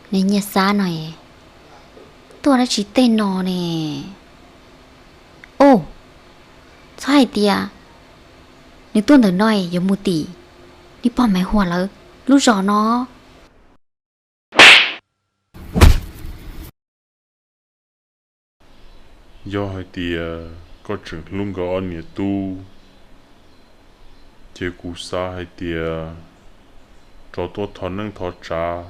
Niag Nyiaj Xab no, tuaj dab tsi tej no ne? Ub, txhob hais tias nws tuaj ntawm no yuav mus tim niag pog Maiv Huam lawv lub zos no. Yog hais tias koj tseem hlub nkawd ob niam tub, ces kuv xav hais tias rov tuaj thov neej thov tsav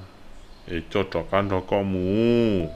es coj rov qab nrog koj mus.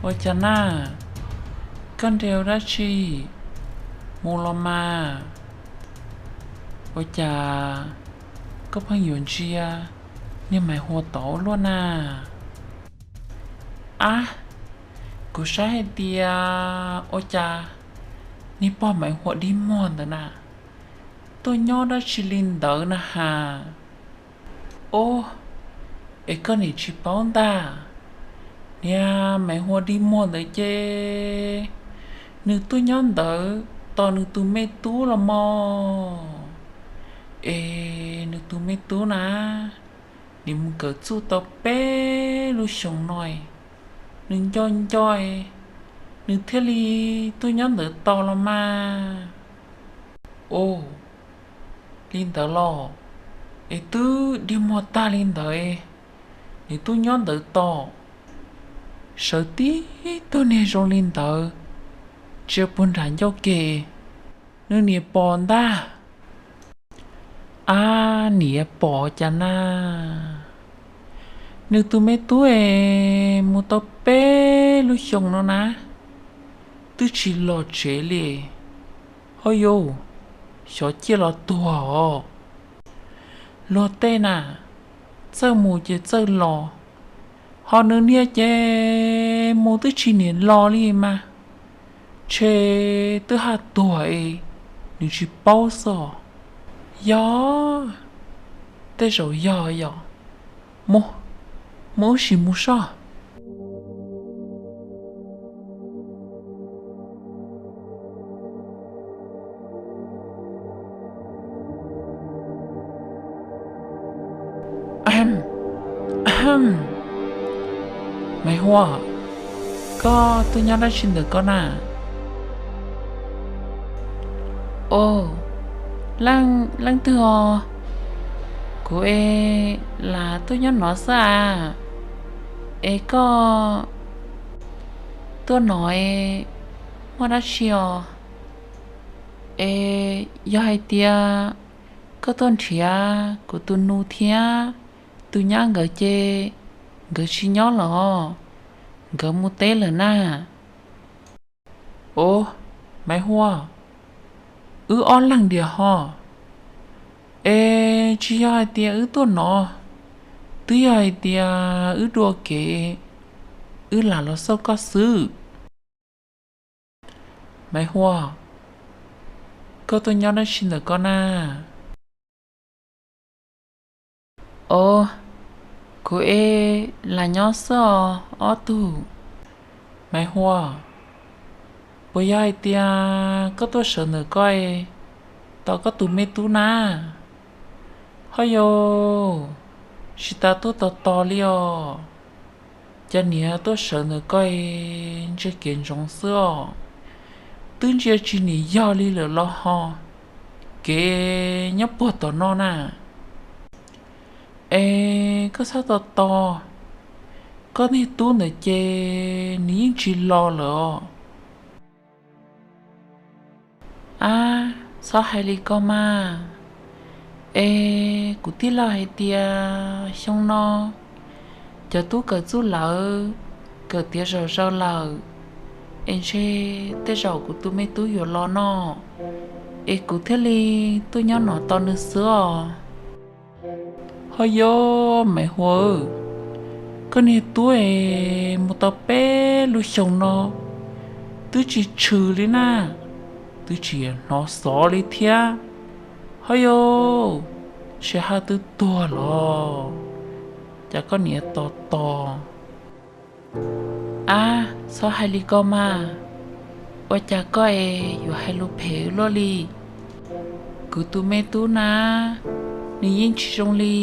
Ua cas na, koj nrhiav dab tsi mus los mas? Ua cas koj pheej yuav ntsia niag Maiv Huam tod luaj na? Ab, kuv saib hais tias ua cas niag pog Maiv Huam dig muag ntawd na tuaj nyob dab tsi li ntawd na has. Ob, es koj nim tsis paub ntag, niag Maiv Huam dig muag ntawd ces nws tuaj nyob ntawd tos nws tus me tub los mog. Es nws tus me tub na, nim mus kawm txuj tau peb lub xyoos no, nws nco nco, nws thiaj li tuaj nyob ntawd tos los mas. Ob, li ntawd los, es twb dig muag tag li ntawd, nws tuaj nyob ntawd tos, sawv tib tug niag zoo li ntawd, tsis puag nram ncauj ke, nws niam pom ntag. Ab, niam pom cas na, nws tus me tub es mus tau peb lub xyoos no na, twb tsis los tsev li. Ho yus, xyov ciaj los tuag os. Luag tej na, txawj mus ces txawj los, ho nws niag ces mus twb tsis niam los li mas, ntshe twb haj tuag es nws tsis paub xwb. Yog, tej zaum yog yom. Mus, mus wb sim mus soj. Maiv Huam, koj tuaj nyob dab tsi ntawm koj na? Os, leej twg os? Kuv es lam tuaj nyob no xwb as. Es koj tuaj no es muaj dab tsi os? Es yog hais tias koj tuaj nrhiav kuv tus nus thiab tus nyab nkawd ces nkawd tsis nyob los, nkawd mus teb lawm na. Os, Maiv Huam, wb ob leeg tiag ho. Es tsis yog hais tias wb tuaj no, twb yog hais tias wb dua kev, wb lam los xauj koj xwb. Maiv Huam, koj tuaj nyob dab tsi ntawm koj na? Os, kuv es lam nyob xwb os ob tug. Maiv Huam, puas yog hais tias koj tuaj sawv ntawm koj tos koj tus me tub na? Ho yus, tsis tas tuaj tos tos li os. Cas niam tuaj sawv ntawm koj ntsia kev ntsoov xwb os. Twb ntsia tsis nim yog li lawm los ho, kev nyob puag tom no na. Es koj txhob tos tos, koj niag tub ntawd ces nws yeej tsis los lawm os. Ab, Txhob hais li ko mas. Es kuv tij laug hais tias xyoo no cov tub kawm txuj lawv kawm tiav zom zaws lawm, es ntshe tej zaum kuv tus me tub yuav los no, es kuv thiaj li tuaj nyob no tos nws xwb os. Ho yog Maiv Huab, koj niag tub es mus tau peb lub xyoos no twb tsis tshwm li na, twb tsis hnov xov li thiab. Ho yog, sis haj twb tuag los cas koj niam tos tos. Ab, txhob hais li ko mas. Ua cas koj es yuav hais lus phem luaj li? Kuv tus me tub na, nws yeej tsis zoo li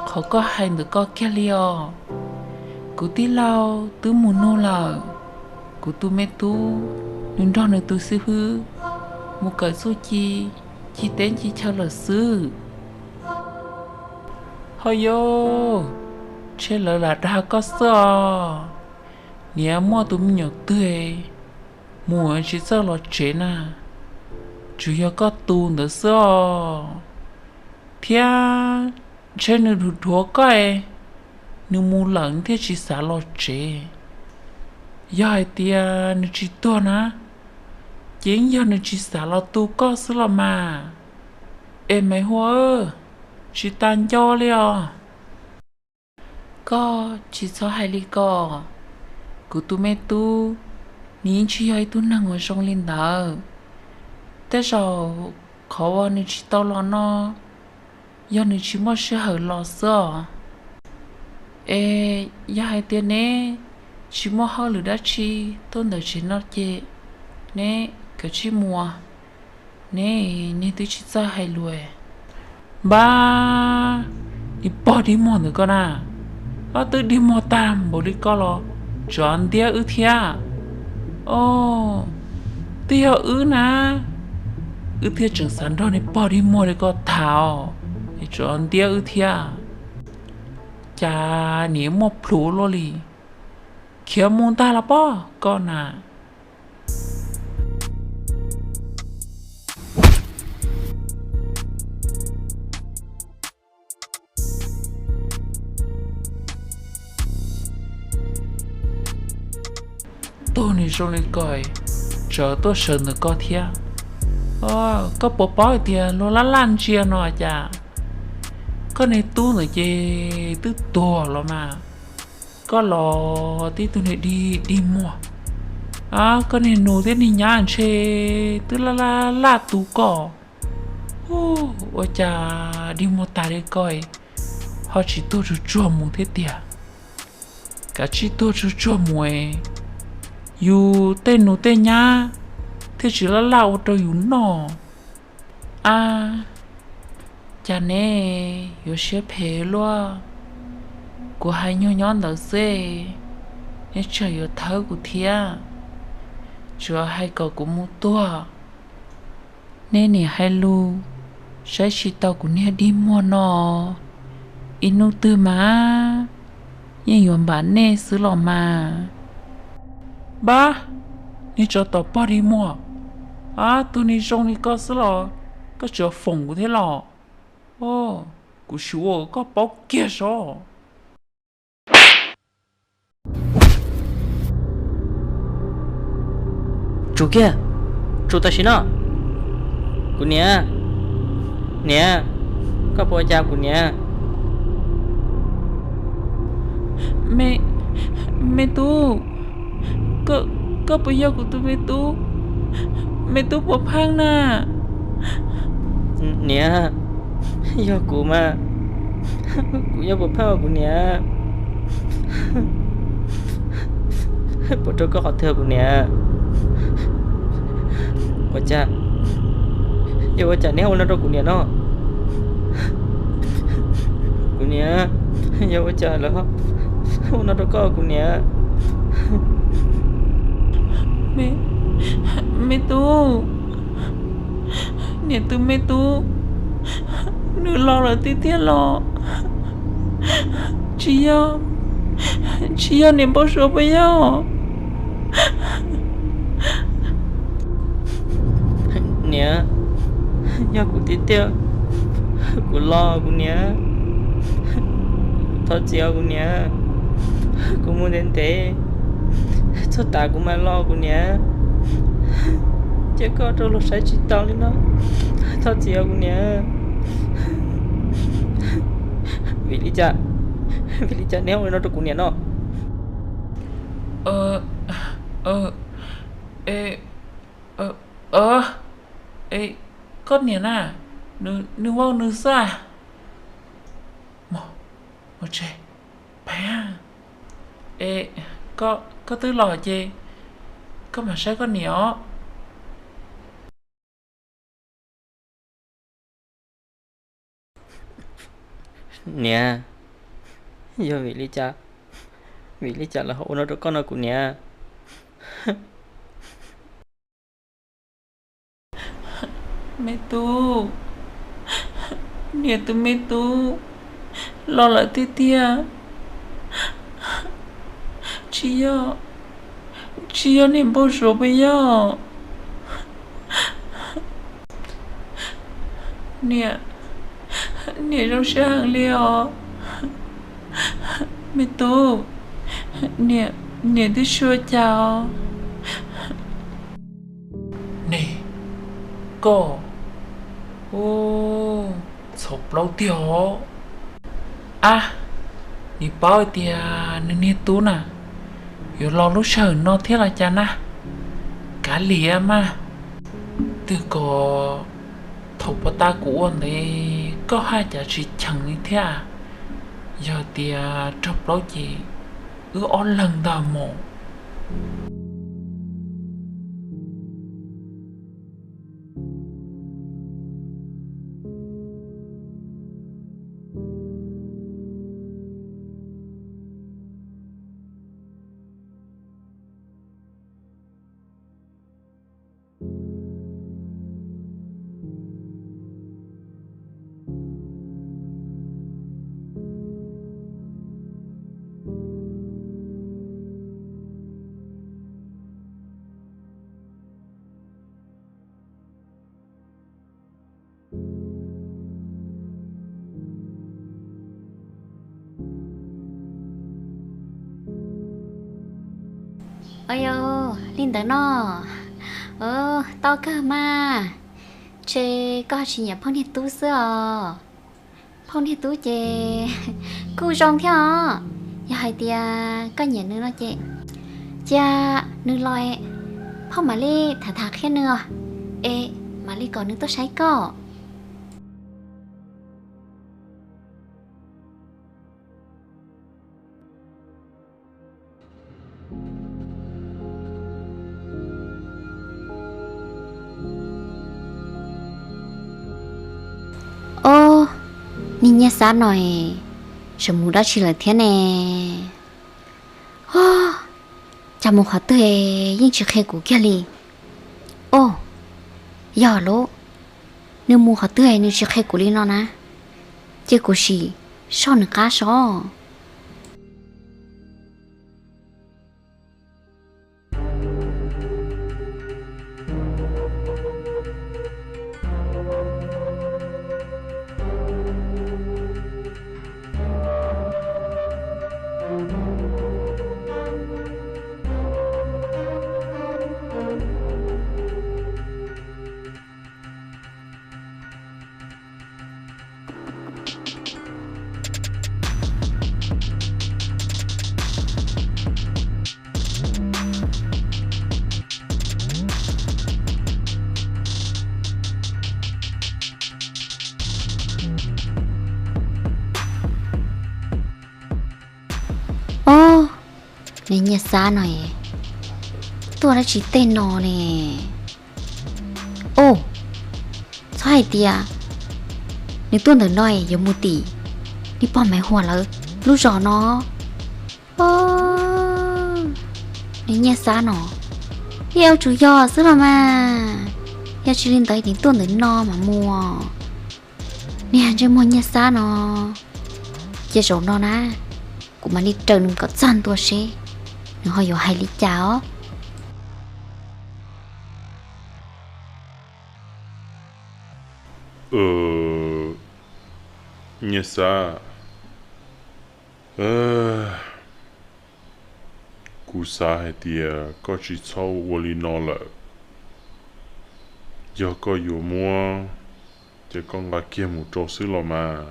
qhov koj hais ntawm koj kiag li os. Kuv tij laug twb mus nug lawm, kuv tus me tub nws nrog nws tus xib hwb mus kawm txuj ci, ci teb ci chaw lawm xwb. Ho yog, ntshe lawv lam dag koj xwb os. Niam muaj tus me nyuam twg mus tsis txawj los tsev na, tsuas yog koj tus ntawd xwb os. Thiab ntshe nws dhuav dhuav koj es nws mus lawm nws thiaj tsis xav los tsev. Yog hais tias nws tsis tuag na, ces yeej yog nws tsis xav los tu koj xwb los mas. Es Maiv Huab, tsis tas nco li os. Koj tsis txhob hais li ko. Kuv tus me tub, nws yeej tsis yog ib tug neeg uas zoo li ntawd. Tej zaum qhov uas nws tsis tau los no yog nws tsis muaj sij hawm los xwb os. Es yog hais tias neb tsis muaj hauj lwm dab tsi tuaj ntawm tsev no ces neb kav tsij mus, neb, neb twb tsis txawj hais lus. Npab, niag pog dig muag ntawm koj na, twb dig muag tag npaum li koj los tseem ntiab wb thiab. Os, twb yog wb na, wb thiaj tseem xav nrog niag pog dig muag li koj tham os, tseem ntiab wb thiab. Cas niag muaj plhus luaj li, khiav mus ntag los pob koj na. Tug niag zoo li koj, tsawv tuaj sawv ntawm koj thiab. Koj puas paub hais tias luag laj laj ntsia no cas koj niag tub ntawd ces twb tuag los mas, koj los tib tug niag dig dig muag, koj niag nus thiab niag nyab ntshe twb laj laj laj tu koj. Ua cas dig muag tas li koj ho tsis tuag tsuag tsuag mus thiab tiag? Kav tsij tuag tsuag tsuag mus es yus tej nus tej nyab thiaj tsis laj laj ua rau yus noj. Ab, cas neb yuav siab phem luaj? Kuv hais nyuag nyob ntawd xwb, neb tseem yuav thawb kuv thiab, tsuas hais kom kuv mus tuag. Nej niam hais lus, saib tsis taus kuv niag dig muag no, ib hnub twg mas yeej yuav npam nej xwb los mas. Npab, niag tsov tom pog dig muag, tug niag zoo li koj xwb los koj tseem foom kuv thiab los? Kuv xyuv ua koj paub kiag saib. Tsum kiag, tsum tam sim no. Kuv niam, niam, koj puas ua cas kuv niam? Me, me tub, koj puas yog kuv tus me tub? Me tub puas pheej na? Niam, yog kuv mas, kuv yog puas pheej kuv niam? Puas rau koj qhov twg kuv niam? Ua cas, yog ua cas neb ua no rau kuv niam no? Kuv niam, yog ua cas lawv ua no rau koj kuv niam? Me tub, niam tus me tub, nws los lawm tiag tiag los? Tsis yog, tsis yog niam npau suav puas yog? Niam, Yog kuv tiag tiag, kuv los kuv niam, thov txim os kuv niam. Kuv mus ntev ntev, txog tav kuv mam los kuv niam. Cia koj rov los saib tsis tau li no, thov txim os kuv niam. Vim li cas, vim li cas neb ua li no rau kuv niam no? E, koj niam na, nws ua nws xwb. Mus tsev, peb, e, koj twb los ces koj mam saib koj niam os. Niam, yog vim li cas, vim li cas lawv ho ua no rau koj no kuv niam? Me tub, niam tus me tub los lawm tiag tiag. Tsis yog, tsis yog niam npau suav puas yog? Niam, niam zoo siab heev li os. Me tub, niam, niam twb xyuas cas os. Ne, koj, txhaum plaub tiag os. Ab, nws paub hais tias nws niag tub na yuav los lub sij hawm no thiab los cas na. Kav liam mas. Twb kom thaum puag ta kuv ua ntawd koj haj cas tsis cheem li thiab. Yog tias raug plaub ces wb ob leeg ntag mog. Yog li ntawd no, tau kawg mas. Ntshe koj tsis nyiam phooj niag tub xwb os. Phooj niag tub ces kuj zoo thiab os. Yog hais tias koj nyiam nws no ces cia nws los, phauj mam li tham tham qhia nws os, es mam li kom nws tuaj saib koj. Ob, niag Nyiaj Xab no es mus dab tsi lawm thiab ne? Ob, cas mus qhov twg yeej tsis qhia kuv kiag li. Ob, yog lub, nws mus qhov twg nws tsis qhia kuv li no na, ces kuv sim soj nws qab soj. Ob, niag Nyiaj Xab no tuaj dab tsi tej no ne? Ob, txhob hais tias nws tuaj ntawm no yuav mus tim niag pog Maiv Huas lawv lub zos no. Ob, niag Nyiaj Xab no, yeej yuav tsum yog xwb los mas. Yog tsis li ntawd nws tuaj ntawm no mas mus. Niag ntsej muag Nyiaj Xab no, cia zaum no na, kuv mam li raws nws kom txog ntua seb nws ho yuav hais li cas os. Nyiaj Xab, kuv xav hais tias koj tsis txhob ua li no lawm. Yog koj yuav muab, ces koj nqa kiag mus rau xwb los mas.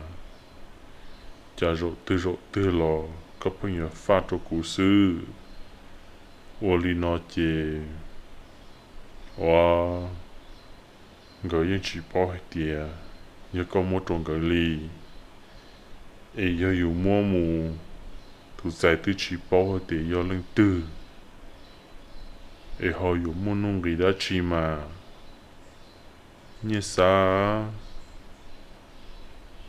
Cas zaum twg zaum twg los koj pheej yuav faj rau kuv xwb. Ua li no ces, ua, nkawd yeej tsis paub hais tias yog koj muab rau nkawd li. Es yog yus muab mus, tus txais twb tsis paub hais tias yog leej twg, es ho yuav muaj nuj nqis dab tsi mas. Nyiaj Xab,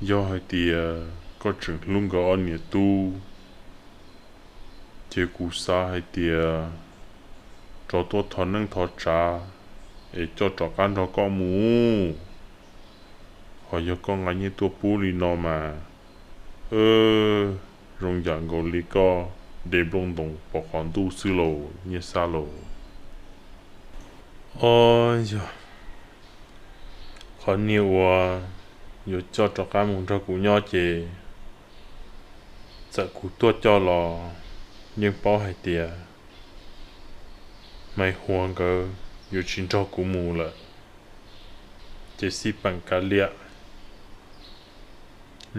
yog hais tias koj tseem hlub nkawd ob niam tub, ces kuv xav hais tias rov tuaj thov neej thov tsav es coj rov qab nrog koj mus. Ho yog koj nqa nyiaj tuaj pub li no mas, zoo yam nkaus li koj de nplooj ntoos pov qhov ntuj xwb lauj Nyiaj Xab lauj. Ob, yog qhov niag uas yuav coj rov qab mus nrog kuv nyob ces txawm kuv tuaj coj los yeej paub hais tias Maiv Huas nkawd yuav tsis nrog kuv mus lawm, ces xij peem kav liam.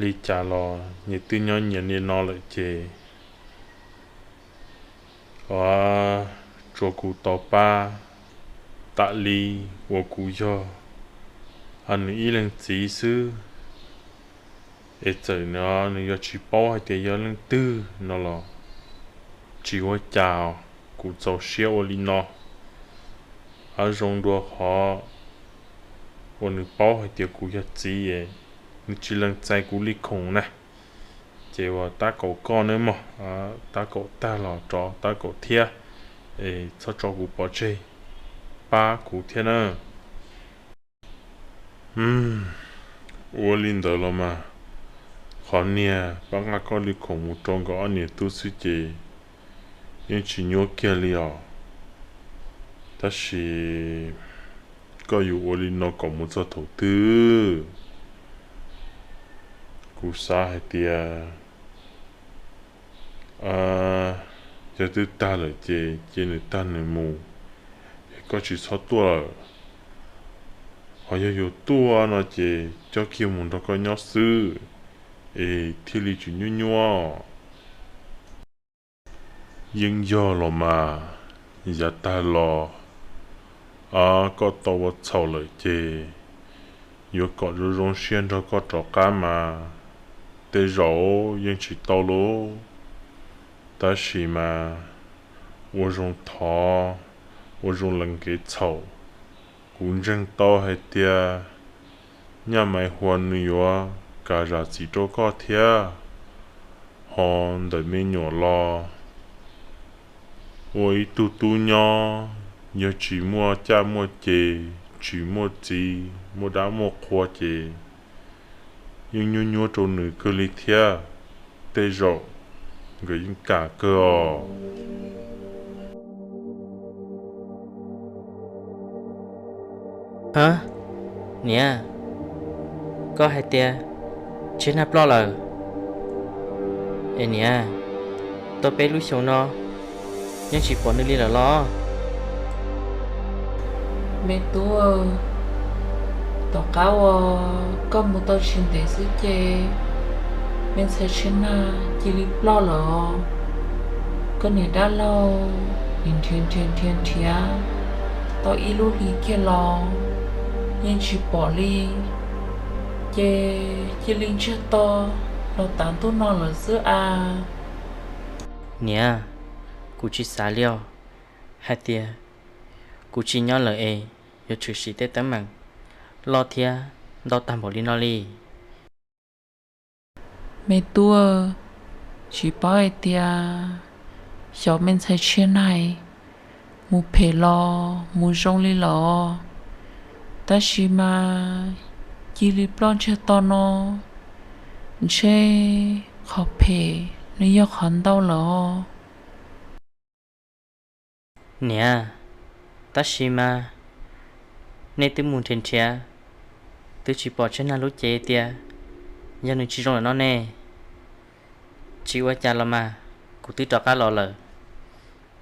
Li cas los nyias twb nyob nyias li no lawm ces, ua, tsuas kuv tau pab tam li uas kuv yog nws ib leeg txiv xwb. Es txawm nws yuav tsis paub hais tias yog leej twg no los tsis ua cas, kuv txaus siab ua li no. Ab, zoo dua qhov uas nws paub hais tias kuv yog txiv es nws tsis lees txais kuv li khoom na. Ces ua tab kaum koj nawb mog, tab kaum tag los rov tab kaum thiab, es txhob tso kuv pov tseg, pab kuv thiab na. Ua li ntawd los mas, qhov niag pab nqa koj li khoom mus rau nkawd ob niam tub xwb ces yeej tsis nyuaj kiag li os. Tab sis koj yuav ua li no kom mus txog thaum twg? Kuv xav hais tias yog twb tag lawm ces cia nws tag nws mus, es koj tsis txhob tuaj lawm. Ho yog yuav tuaj no ces coj kiag mus nrog koj nyob xwb, es thiaj li tsis nyuaj nyuaj. Yeej yog los mas, yav tag los koj tau ua txhaum lawm ces yuav kom zoo zoo siab nrog koj rov qab mas tej zaum yeej tsis tau lauj. Tab sis mas ua zoo thov, ua zoo lees kev txhaum. Kuv ntseeg tau hais tias nyaj Maiv Huas nws yuav kam zam txim rau koj thiab. Ho ntawm me nyuam los ua ib tug tub nyob, yog tsis muaj caj muaj ces, tsis muaj txiv muaj dab muaj qhua ces yeej nyuaj nyuaj rau nws kawg li thiab. Tej zaum nkawd yeej kam kawg os. Hab, niam, koj hais tias Tshiab Nag ploj lawm? Es niam, tau peb lub xyoo no yeej tsis pom nws li lawm los? Me tub, tom qab uas koj mus tau tsis ntev xwb ces me ntxhais Tshiab Nag cia li ploj lawm. Koj niam dab laug nim nrhiav nrhiav nrhiav nrhiav tau ib lub hli kiag los yeej tsis pom li, ces cia li ntsiag to los tav ntuj no lawm xwb a. Niam, kuv tsis xav li os, hais tias kuv tsis nyob lawm es yuav tshwm sim tej teeb meem loj thiab ntau tag npaum li no li. Me tub, tsis paub hais tias xyov me ntxhais Tshiab Nag mus phem los mus zoo li lawm, tab sis mas cia li ploj ntsiag to no, ntshe qhov phem nws yog qhov ntau lawm. Niam, tab sis mas nej twb mus nrhiav nrhiav Twb tsis pom Tsheb Nag lub cev tias yog nws tsis zoo lawm no ne. Tsis ua cas los mas, kuv twb rov qab los lawm.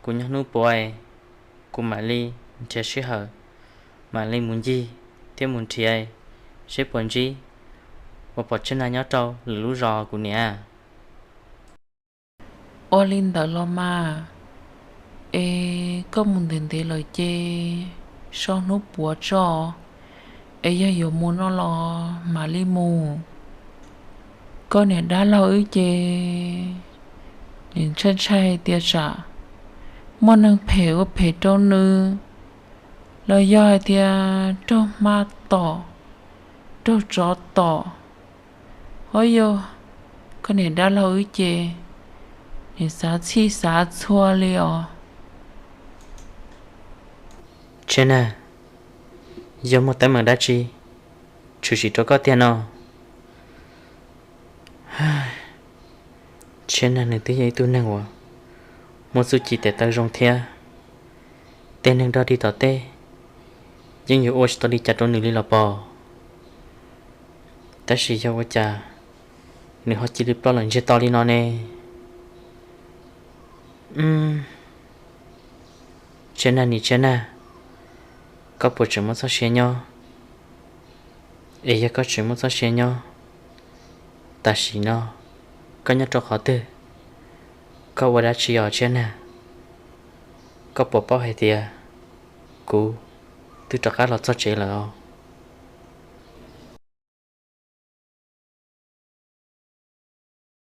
Kuv nyob hnub puav, kuv mam li nrhiav sij hawm, mam li mus ncig thiab mus nrhiav seb puas ntsib, uas pom Tsheb Nag nyob rau lwm lub zos kuv niam. Ua li ntawd los mas, es koj mus ntev ntev lawm ces so hnub puav tso, es yog yuav mus no los mam li mus. Koj niam dab laug wb ces nws ntshai ntshai tias tsam muaj neeg phem ua phem rau nws, los yog hais tias raug hma tom, raug tsov tom. Ho yog koj niam dab laug wb ces nws xav txhij xav txhua li os. Tsheb Nag, yog muaj teeb meem dab tsi tshwm sim rau koj tiag no? Tsheb Nag nws twb yog ib tug neeg uas muaj txuj ci tes taw zoo thiab, tej neeg dog dig tom tej yeej yuav ua tsis tau li cas rau nws li los pom. Tab sis yog ua cas nws ho cia li ploj lawm ntsiag to li no ne? Tsheb Nag niam Tsheb Nag, koj puas tseem muaj txoj sia nyob? Es yog koj tseem muaj txoj sia nyob, tam sim no koj nyob rau qhov twg? Koj ua dab tsi os Tsheb Nag? Koj puas paub hais tias kuv twb rov qab los txog tsev lawm os?